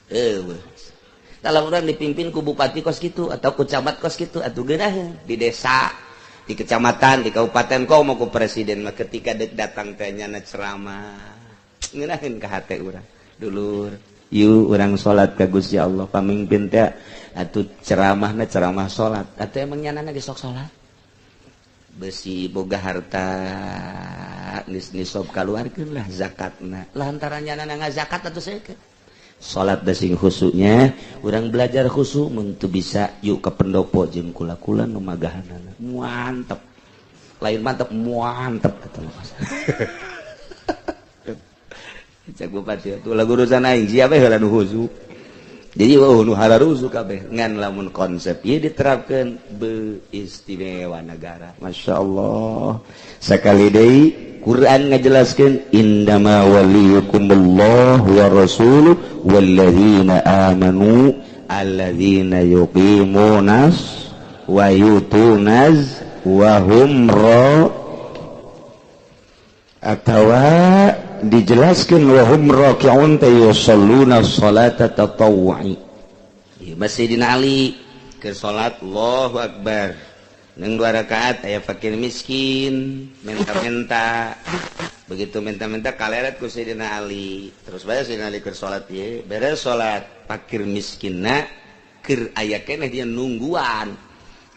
Eueuh. Kalau urang dipimpin ku bupati kos kitu atau ku camat kos kitu atuh geunaheun di desa, di kecamatan, di kabupaten kok mau ku presiden mah ketika dek datang teh nyana ceramah ngeunaheun ka hate urang. Dulur, yuk urang salat ka Gusti Allah. Pamimpin teh atuh ceramahna ceramah salat. Atuh emang nyanana ge sok salat. Besi boga harta geus nisab, kaluarkeun lah zakatna. Lantaran nyanana ngazakat atuh saeukeun. Salat da sing khusyuknya, urang belajar khusyuk mun teu bisa yuk ke pendopo jeung kula-kula nu magahanana. Mantep. Lain mantep, mantep kata Mas. Cek bupati atuh lagu urusan aing siapa heula nu khusyuk. Jadi oh nu hararusu kabeh ngan lamun konsep ieu diterapkeun istimewa negara. Masya Allah. Sekali deui Quran ngajelaskeun, innama waliyukumullah wa rasuluh walladzina amanu alladzina yuqimunas wa yutunaz wa hum ra, atawa dijelaskan wa hum raki'un, yusalluna salata tatawwu'i. Sayyidina Ali ke salat, Allahu Akbar, neng dua rakaat, aya fakir miskin minta-minta. Begitu minta-minta kaleret ku Sayyidina Ali. Terus bae Sayyidina Ali ke salat ye, beres salat fakir miskinna keur aya keneh, dia nungguan.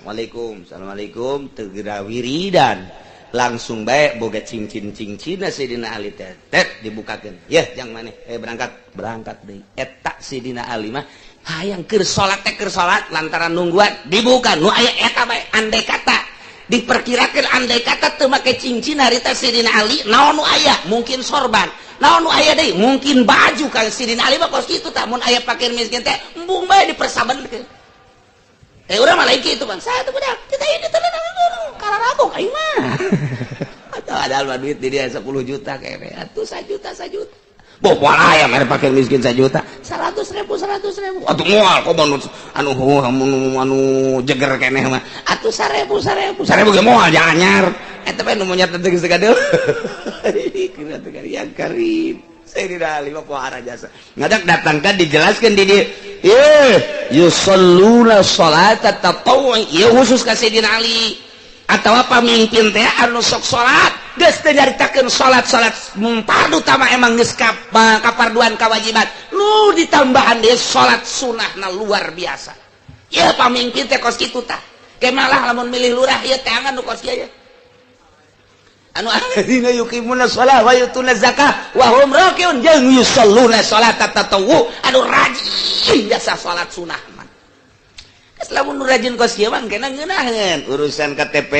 Waalaikum, assalamualaikum, tegera wiridan, langsung baik boga cincin, cincin Sayyidina Ali teh tet dibukakeun ya, jang maneh, eh berangkat, berangkat deui. Eta Sayyidina Ali mah hayang keur salat teh, keur salat lantaran nungguan dibuka nu aya eta bae. Andai kata diperkirakan, andai kata teu make cincin harita Sayyidina Ali, naon nu aya? Mungkin sorban. Naon nu aya deui? Mungkin baju. Kan Sayyidina Ali mah kos kitu tah, mun aya fakir miskin teh embung bae dipersabankeun. Eh, urang mah lain kitu, bang. Saya tuh budak kita ini teh kararabok aing mah. Atau ada duit di dia 10 juta kayaknya atuh 1 juta, 1 juta. Boh, moal aya mere fakir miskin 1 juta. 100 ribu, 100 ribu. Atuh moal kok anu anu anu anu jeger keneh mah. Atuh 1000, 1000. 1000 ge moal jangan anyar. Eta bae nu monyet teh geus gadeul. Kira teh yang karim. Sayyidina Ali mah pohara jasa. Ngadak datangkan dijelaskan di dia. Eh, yusalluna salata tatawwu. Ieu khusus ka Sayyidina Ali. Atau pamimpin teh anu sok salat, geus teu nyaritakeun salat-salat fardu utama, emang geus kaparduan kawajiban, nu ditambahan dia salat sunahna luar biasa. Ya, pamimpin teh kos kitu tah. Malah lamun milih lurah ieu teh angan nu kos kieu ya, anu alladzina yuqimuna shalah wa yutuna zakah wa hum rakiun jeung yusalluna salata tatawwu, anu rajin jasa salat sunah mah. Lamun nu rajin kos kieu mah kena ngeunaheun urusan KTP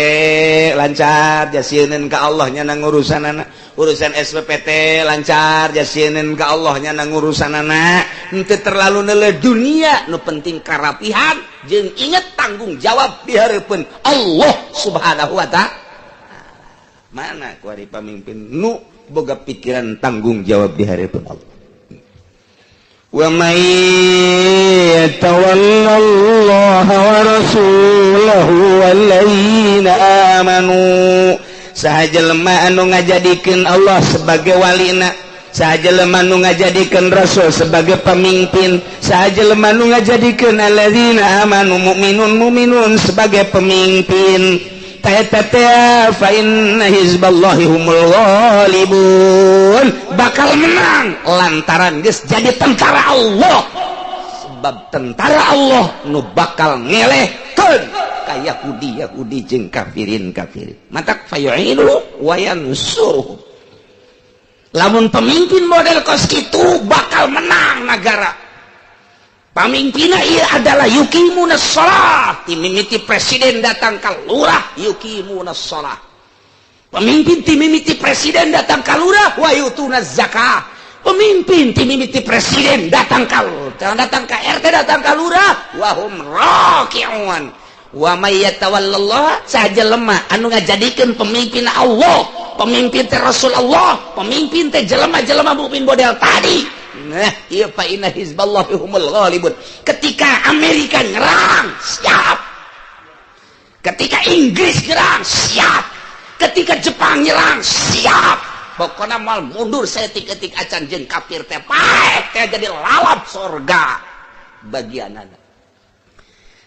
lancar, jasieuneun ka Allah nya urusanana, urusan SPPT lancar, jasieuneun ka Allah nya urusanana. Henteu terlalu neuleuh dunia, nu penting karapihan jeung inget tanggung jawab di hareupeun Allah Subhanahu wa Ta'ala. Mana kuari pamimpin nu boga pikiran tanggung jawab di hareupeun Allah? Wa may yatawalla Allah wa rasulahu walladzina amanu, saha jelema anu ngajadikeun Allah sebagai walina, saha jelema nu ngajadikeun rasul sebagai pemimpin, saha jelema nu ngajadikeun alladzina amanu, mukminun mukminun sebagai pemimpin, fa inna hizballahi humul ghalibun, bakal menang lantaran geus jadi tentara Allah, sebab tentara Allah nu bakal ngelehkeun ka Yahudi Yahudi jeung kafirin kafirin. Matak fayu'inu wa yansuruh. Lamun pemimpin model kos kitu bakal menang negara. Pamimpinna ieu adalah yuqimuna shalah, ti mimiti presiden datang ka lurah yuqimuna shalah. Pemimpin ti mimiti presiden datang ka lurah wa yutuna zakah. Pemimpin ti mimiti presiden datang ka RT, datang ka lurah wa hum raki'un. Wa may yatawallallah, saha jelema anu ngajadikeun pemimpin Allah, pemimpin teh Rasul Allah, pemimpin teh jelema-jelema mukmin model tadi. Nah, iya, fa inna hizballahi humul ghalibun. Ketika Amerika nyerang, siap. Ketika Inggris nyerang, siap. Ketika Jepang nyerang, siap. Pokoknya mal mundur saeutik-eutik acan jeung kafir teh paek teh jadi lalap sorga bagianana.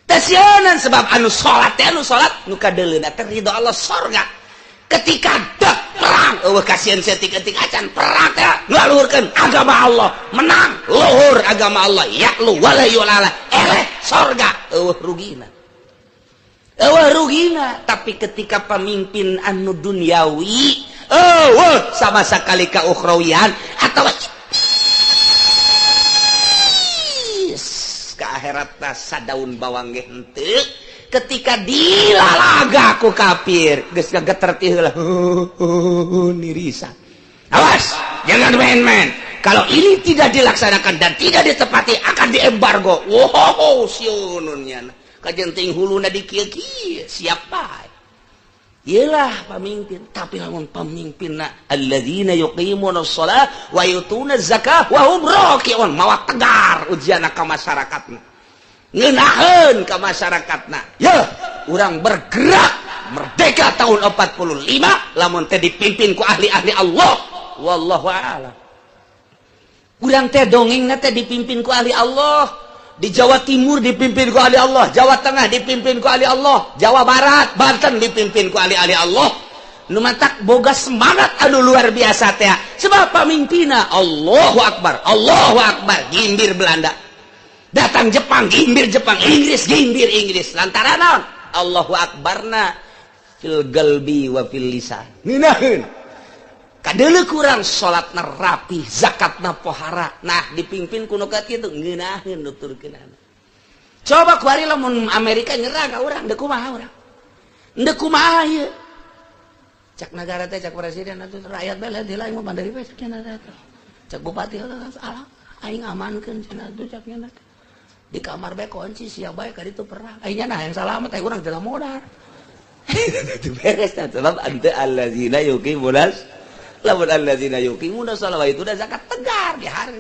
Tesieunan sebab anu salat teh, anu salat nu kadeuleuna teh ridho Allah, sorga. Ketika dek perang Perang eueuh kasieun setik-etik acan perang teh ngaluhurkeun agama Allah, menang luhur agama Allah, ya'lu wala yu'la, eleh sorga, eueuh rugina. Eueuh rugina. Tapi ketika pemimpin anu duniawi eueuh sama sekali ka ukhrawian atau ke akhirat sadaun bawang ge henteu, ketika dilalaga ku kafir geus gegeter ti heula nirisan. Awas, jangan main-main. Kalau ini tidak dilaksanakan dan tidak ditepati akan diembargo. Wow, siunun nya kajenting huluna di kieu-kieu siap bae. Iyalah pemimpin, tapi lamun pemimpinna alladzina yuqimuna shalah wa yutuna zakah wa hum raki'un, mawa tegar ujianna ka masyarakatna, ngeunaheun ka masyarakatna. Ya, urang bergerak merdeka tahun 45 lamun teh dipimpin ku ahli-ahli Allah, wallahu a'lam. Urang teh dongengna teh dipimpin ku ahli Allah. Di Jawa Timur dipimpin ku ahli Allah, Jawa Tengah dipimpin ku ahli Allah, Jawa Barat, Banten dipimpin ku ahli-ahli Allah. Nu matak boga semangat anu luar biasa teh. Sebab pamimpinna Allahu Akbar, Allahu Akbar, gimbir Belanda. Datang Jepang, gimbir Jepang, Inggris, gimbir Inggris. Lantaran naon? Allahu Akbarna fil qalbi wa fil lisan. Ngeunaheun. Kadeuleu kurang salatna rapi, zakatna pohara. Nah, dipimpin ku nu kitu ngeunaheun nuturkeunana. Coba kuari lamun Amerika nyerang ka urang, deuk kumaha urang? Deuk kumaha ieu? Cak negara teh, cak presiden atuh rakyat bae lain aing mah mandiri bae cenah teh. Cak bupati alah aing amankeun cenah tuh cak nya. Di kamar bae kunci sia bae ka ditu perang. Aing nya nah yang salamet aing urang teu modal. Itu beres tah sebab ante allazina yuqimunas lamun allazina yuqimuna shalah itu udah zakat tegar di hari.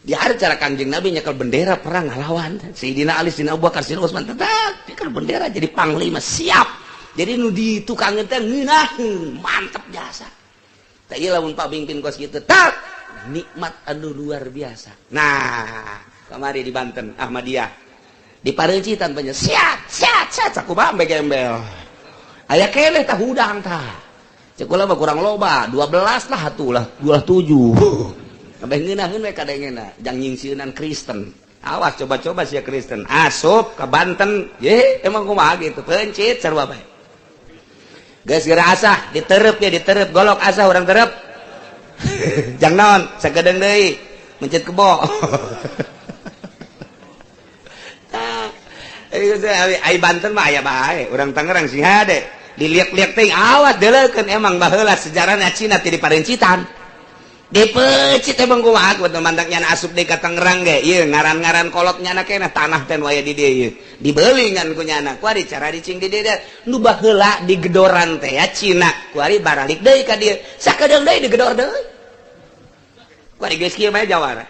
Di hari cara Kanjeng Nabi nyekel bendera perang ngalawan Sayyidina Ali, Sayyidina Abu Bakar, Sayyidina Utsman tetap nyekel bendera jadi panglima siap. Jadi nu di tukang teh ngeunaheun mantep jasa. Tah ieu lamun pamimpin kos kitu tak nikmat anu luar biasa. Nah, kamari di Banten Ahmadiyah di Pareuncitan banyak siap siap siap sakumaha gembel. Aya keneh tah hudang tah. Cek kula mah kurang loba, 12 lah atuh lah, 27. Kabeh ngeunaheun we kadengena, jang nyingsieunan Kristen. Awas coba-coba sia Kristen asup ke Banten, ye emang kumaha gitu, pencit sarua bae. Geus geura asah, diterep ya diterep, golok asah urang terep. Jang naon, sagedeung deui, mencit kebo. Tah, ai Banten mah aya bae, urang Tangerang sing hade. Diliak-liak teh awas deuleukeun emang baheula sejarahna Cina ti di Parencitan. Dipecit emang kumaha kudu mandak nyana asup deui ka Tangerang ge. Ieu ngaran-ngaran kolot nyana keneh tanah teh nu aya di dieu ieu. Dibeli ngan ku nyana. Kuari cara dicing di dieu nu baheula di gedoran teh ya Cina. Kuari baralik deui ka dieu. Sakedeung deui digedor deui. Kuari geus kieu bae jawara.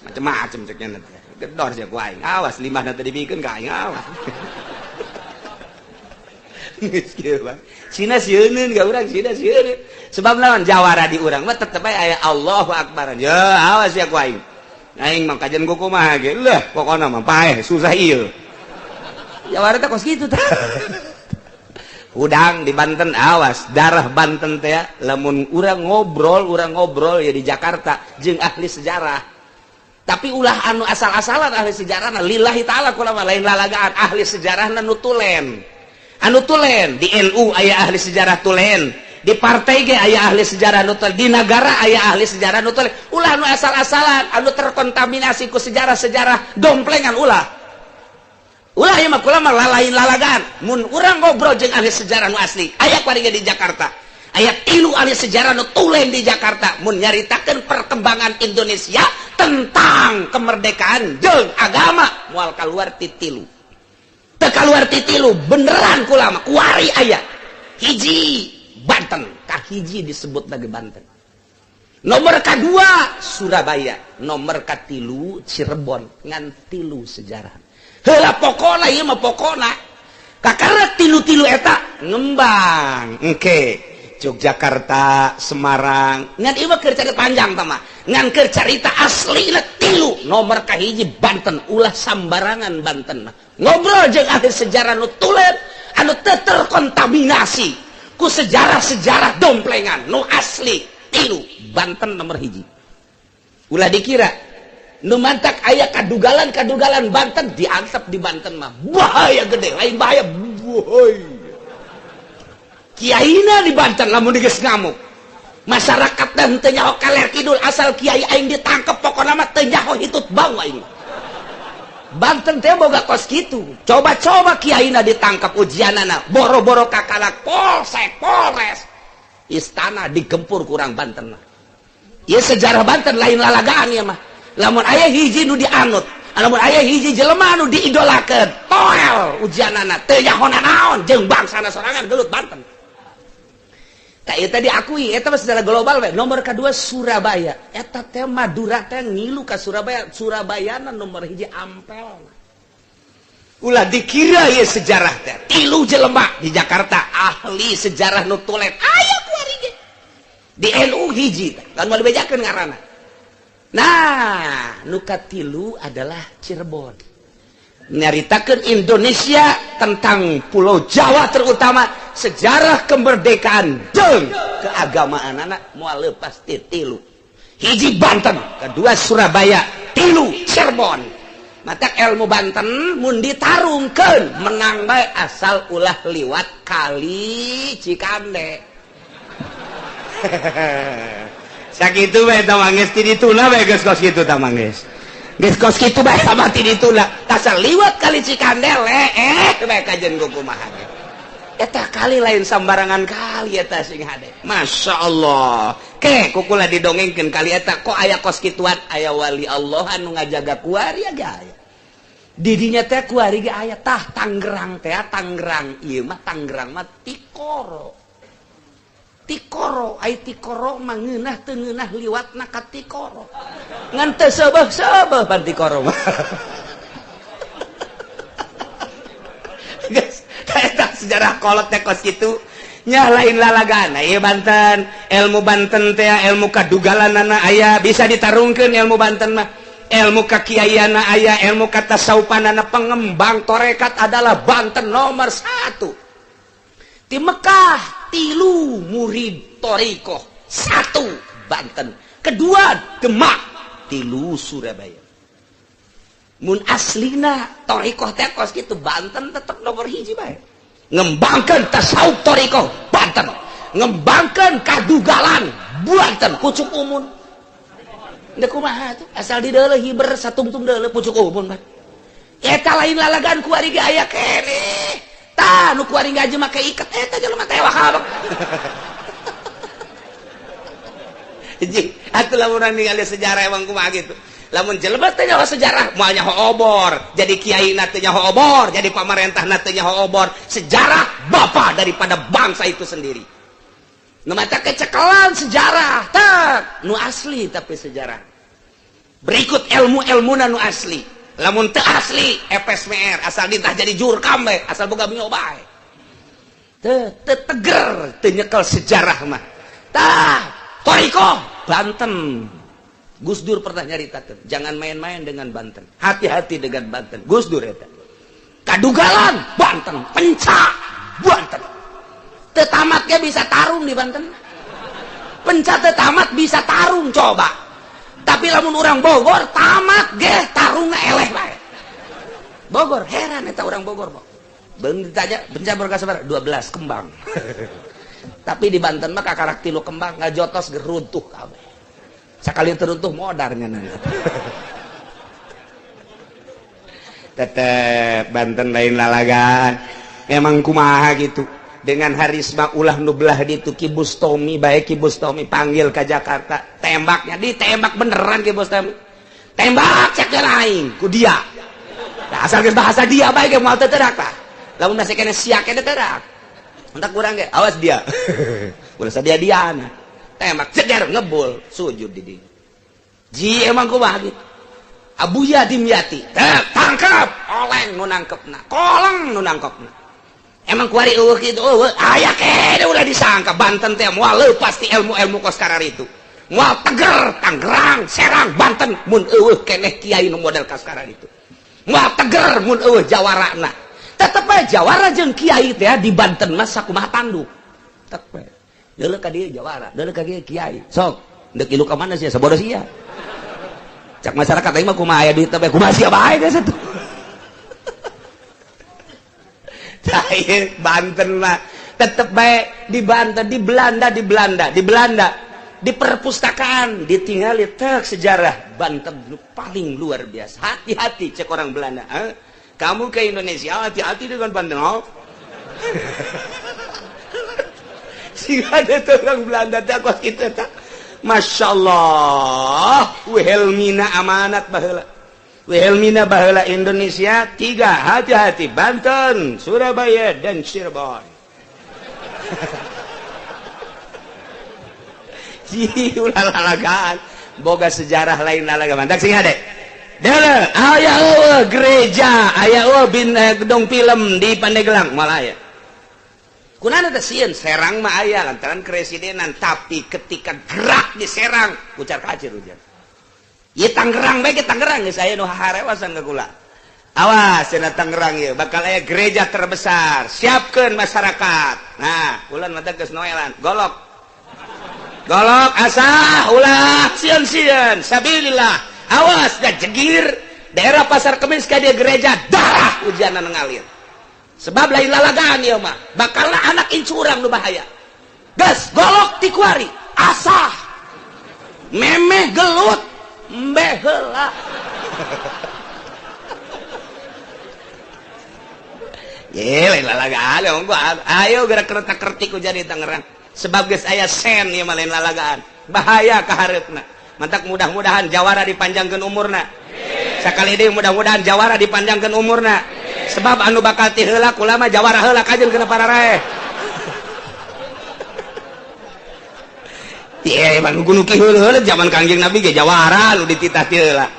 Macem-macem cek nyana teh. Gedor sia ku aing. Awas limahna teh dibikeun ka aing awas. Cina sieuneun ka urang, Cina sieuneun. Sebab lawan jawara di urang mah tetep bae aya Allahu Akbar. Ya awas ya ku aing. Aing mah kajian ku kumaha ge. Leuh pokona mah paeh susah ieu. Jawara teh kos kitu tah. Udang di Banten awas, darah Banten teh lamun urang ngobrol ya di Jakarta jeung ahli sejarah. Tapi ulah anu asal-asalan ahli sejarahna lillahi ta'ala kula mah lain lalagaan ahli sejarahna nu tulen. Anu tulen di NU aya ahli sejarah tulen, di partai ge aya ahli sejarah nu tulen, di negara aya ahli sejarah nu tulen. Ulah anu asal-asalan anu terkontaminasi ku sejarah-sejarah domplengan ulah. Ulah ieu mah kula mah lalain lalagaan. Mun urang ngobrol jeung ahli sejarah nu asli, aya kuari ge di Jakarta. Aya 3 ahli sejarah nu tulen di Jakarta mun nyaritakeun perkembangan Indonesia tentang kemerdekaan jeung agama moal kaluar ti tilu. Teu kaluar ti tilu beneran kula mah kuari aya. Hiji Banten, kahiji disebut lagi Banten. Nomor kedua Surabaya, nomor katilu Cirebon, ngan tilu sejarah. Heula pokona ieu mah pokona. Kakara tilu-tilu eta ngembang. Engke Yogyakarta, Semarang, ngan ieu mah keur carita panjang tah mah. Ngan keur carita aslina tilu, nomor kahiji Banten, ulah sambarangan Banten mah. Ngobrol jeung ahli sejarah nu tulen anu teu terkontaminasi Ku sejarah-sejarah domplengan nu asli tilu Banten nomor hiji. Ulah dikira nu mantak aya kadugalan-kadugalan Banten diantep di Banten mah bahaya gede, lain bahaya bahaya. Kiaina di Banten lamun geus ngamuk. Masyarakat dan teu nyaho kaler kidul asal kiai aing ditangkep pokona mah teu nyaho hitut bau aing. Banten teh boga kos kitu. Coba-coba kiaina ditangkap ujianana boro-boro kakalak polsek polres istana digempur kurang Banten mah. Ieu sejarah Banten lain lalagaan ieu mah. Lamun aya hiji nu dianut, lamun aya hiji jelema nu diidolakeun, toel ujianana teu nyaho naon jeung bangsana sorangan gelut Banten. Tak eta diakui eta mah secara global we. Nomor kedua Surabaya. Eta teh Madura teh ngilu ka Surabaya, Surabayana nomor hiji ampel. Ulah dikira ieu sejarah teh. Tilu jelema di Jakarta ahli sejarah nu tulen. Aya kuari ge. Di NU hiji kan moal dibejakeun ngaranna. Nah, nu katilu adalah Cirebon. Nyaritakeun Indonesia tentang Pulau Jawa terutama sejarah kemerdekaan jeung keagamaan anak moal lepas ti tilu. Hiji Banten, kedua Surabaya, tilu Cirebon. Mata ilmu Banten mun ditarungkeun menang bae asal ulah liwat kali Cikande. Sakitu bae tah mangges ti dituna bae geus kos kitu tah mangges. Geus kos kitu bae sama ti dituna. Asal liwat kali Cikande bae kajen kumaha. Eta kali lain sambarangan kali eta sing hade. Masya Allah. Ke kukula didongengkeun kali eta kok aya kos kituan aya wali Allah anu ngajaga kuari ge aya. Didinya teh kuari ge aya tah Tangerang teh Tangerang ieu mah Tangerang mah Tikoro. Tikoro ai Tikoro mah ngeunah teu ngeunah liwatna ka Tikoro. Ngan teu seubeuh-seubeuh pan Tikoro mah. Geus eta sejarah kolot teh kos kitu nya lain lalagana ieu Banten. Ilmu Banten teh ilmu kadugalanana aya bisa ditarungkeun ilmu Banten mah. Ilmu kakiaiana aya, ilmu katasawufanana pengembang torekat adalah Banten nomor 1. Di Mekah tilu murid torikoh, 1 Banten, kedua Demak, tilu Surabaya. Mun aslina torikoh teh kos kitu Banten tetep nomor hiji bae. Ngembangkeun tasawuf torikoh Banten, ngembangkeun kadugalan Banten pucuk umun. Ndek kumaha tuh asal di deuleuh hiber satungtung deuleuh pucuk umun mah. Eta lain lalagaan kuari ge aya keneh. Tah nu kuari ngaji make iket eta jelema teh wakabek. Hiji atuh lamun ningali sejarah emang kumaha gitu. Lamun jelema teh nyaho sejarah moal nyaho obor, jadi kiai na teh nyaho obor, jadi pamarentah na teh nyaho obor. Sejarah bapa daripada bangsa itu sendiri. Nu mata kecekelan sejarah tak nu asli tapi sejarah. Berikut ilmu-ilmuna nu asli. Lamun teu asli FSMR asal ditah jadi jurkam bae, asal boga mio bae. Teu teger teu nyekel sejarah mah. Tah toriko Banten. Gus Dur pernah nyaritakeun, jangan main-main dengan Banten. Hati-hati dengan Banten. Gus Dur eta. Kadugalan Banten, pencak Banten. Teu tamat ge bisa tarung di Banten. Pencak teu tamat bisa tarung coba. Tapi lamun urang Bogor tamat ge tarungna eleh bae. Bogor heran eta urang Bogor mah. Beung ditanya pencak berka sabaraha? 12 kembang. Tapi di Banten mah kakarak 3 kembang ngajotos ge runtuh kabeh. Sekali teruntuh modarnya nanti. Tetep Banten lain lalagan. Emang kumaha gitu. Dengan harisma ulah nu belah ditu Ki Bustomi bae Ki Bustomi panggil ke Jakarta. Tembaknya ditembak beneran Ki Bustomi. Tembak cek aing ku dia. Nah, asal geus bahasa dia bae ge moal teu terak tah. Lamun masih kene siak teh terak. Entak kurang ge awas dia. Ulah sadia diana. Tembak ceger ngebul sujud di dieu. Ji emang kumaha gitu. Abuya Dimyati tangkap oleng nu nangkepna, koleng nu nangkepna. Emang kuari eueuh kitu eueuh aya keneh ulah disangka Banten teh moal leupas ti ilmu-ilmu kos karar itu. Moal teger Tangerang, Serang, Banten mun eueuh keneh kiai nu model kos karar itu. Moal teger mun eueuh jawarana. Tetep bae jawara jeung kiai teh di Banten mah sakumaha tanduk. Tek we. Deuleu ka dieu jawara, deuleu ka dieu kiai. Sok, deuk ilu ka mana sia sabodo sia. Cak masyarakat aing mah kumaha aya duit teh kumaha sia bae geus atuh. Banten mah tetep bae di Banten, di Belanda, di Belanda, di Belanda, di perpustakaan ditinggali tek sejarah Banten paling luar biasa. Hati-hati cek orang Belanda. Kamu ke Indonesia hati-hati dengan Banten. Oh. Sehingga ada orang Belanda teh kos kitu teh. Masya Allah, Wilhelmina amanat baheula. Wilhelmina baheula Indonesia tiga, hati-hati Banten, Surabaya dan Cirebon. Ulah lalagaan, boga sejarah lain lalagaan. Mantak sing hade. Deuleu, aya eueuh gereja, aya eueuh bin gedung film di Pandeglang malah aya. Kunaon teh sieun Serang mah aya lantaran keresidenan, tapi ketika gerak di Serang ucar kacir hujan. Ieu Tangerang bae ge Tangerang geus aya nu haharewasan ka kula. Awas cenah Tangerang ieu bakal aya gereja terbesar. Siapkeun masyarakat. Nah, ulan mah geus noelan, golok. Golok asah ulah sieun-sieun sabilillah. Awas da jegir daerah Pasar Kemis ka dieu gereja darah hujanan ngalir. Sebab lain lalagaan ieu mah, bakalna anak incu urang nu bahaya. Geus golok ti kuari, asah. Memeh gelut, mbeh heula. Ye lain lalagaan ayo gerak kertak-kertik jadi Tangerang. Sebab geus aya sen ieu mah lain lalagaan. Bahaya ka hareupna. Mantak mudah-mudahan jawara dipanjangkeun umurna. Sakali deui mudah-mudahan jawara dipanjangkeun umurna. Sebab anu bakal ti heula kula mah jawara heula kajeun kana pararaeh. Ieu mah gunung ki heula zaman Kangjeng Nabi ge jawara nu dititah ti heula.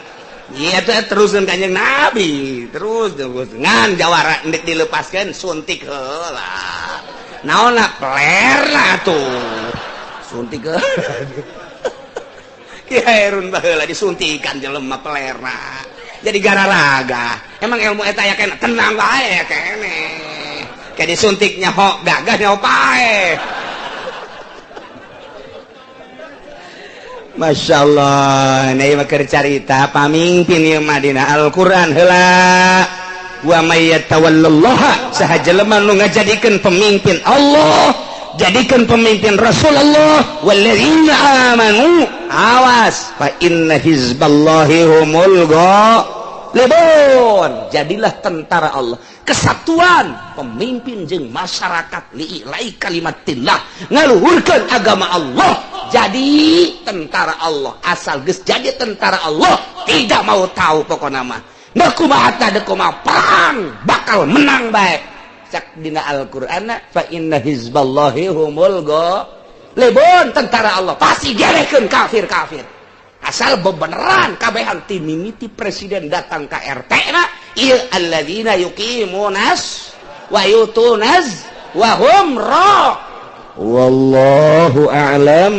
Ieu teh teruseun Kangjeng Nabi, terus terus ngan jawara endek dilepaskeun suntik heula. Naonna peler lah tuh. Suntik heula. Ki Hairun baheula disuntikan jelema pelerna. Jadi gararaga. Emang ilmu eta aya kene tenang bae kene. Kayak disuntik nyaho gagah nyaho pae. Masya Allah, ini mah keur carita pamingpin ieu mah dina Al-Qur'an heula. Wa may yatawallallaha saha jelema nu ngajadikeun pemimpin Allah, jadikeun pemimpin Rasulullah, walladzina amanu awas fa inna hizballahi humul ghalibun. Jadilah tentara Allah, kesatuan pemimpin jeung masyarakat li'ilai kalimatillah, ngaluhurkeun agama Allah. Jadi tentara Allah, asal geus jadi tentara Allah tidak mau tahu pokona mah. Deuk kumaha tah deuk kumaha perang bakal menang bae. Cak dina Al-Qur'an fa inna hizballahi humul ghalibun, tentara Allah pasti gerekeun kafir-kafir. Asal bebeneran kabehan ti mimiti presiden datang ka RT na ieu alladzina yuqimunas wa yutunaz wa hum ra. Wallahu a'lam.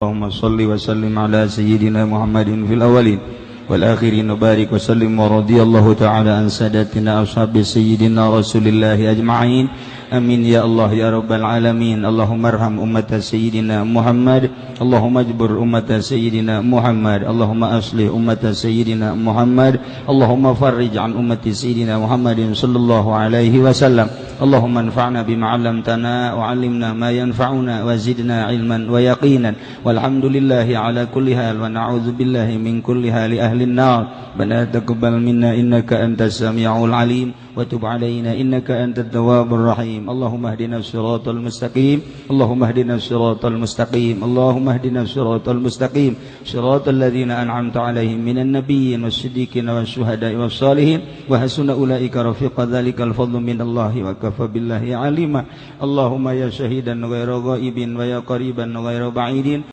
Allahumma shalli wa sallim ala sayyidina Muhammadin fil awwalin wal akhirin wa barik wa sallim wa radiyallahu ta'ala an sadatina ashabi sayyidina Rasulillahi ajma'in. Amin ya Allah ya rabbal alamin. Allahumma arham ummata sayyidina Muhammad. Allahumma ajbur ummata sayyidina Muhammad. Allahumma aslih ummata sayyidina Muhammad. Allahumma farrij an ummati sayyidina Muhammadin sallallahu alaihi wasallam. Allahumma anfa'na bima 'allamtana wa 'allimna ma yanfa'una wa zidna 'ilman wa yaqinan. Walhamdulillahi ala kulli hal wa na'udzu billahi min kulli hali ahli an-nar. Bana taqabbal minna innaka antas samiul 'alim wa tub 'alaina innaka antat tawwabur rahim. Allahumma ihdina siratal mustaqim. Allahumma ihdina siratal mustaqim. Allahumma ihdina siratal mustaqim. Siratal ladzina an'amta 'alaihim minan nabiyyin was-siddiqin wasyuhada'i was-salihin wa hasuna ulaika rafiqa. Dzalikal fadlu minallahi wa kafa billahi 'alima. Allahumma ya syahidan ghaira ghaibin wa ya qariban ghaira ba'idin.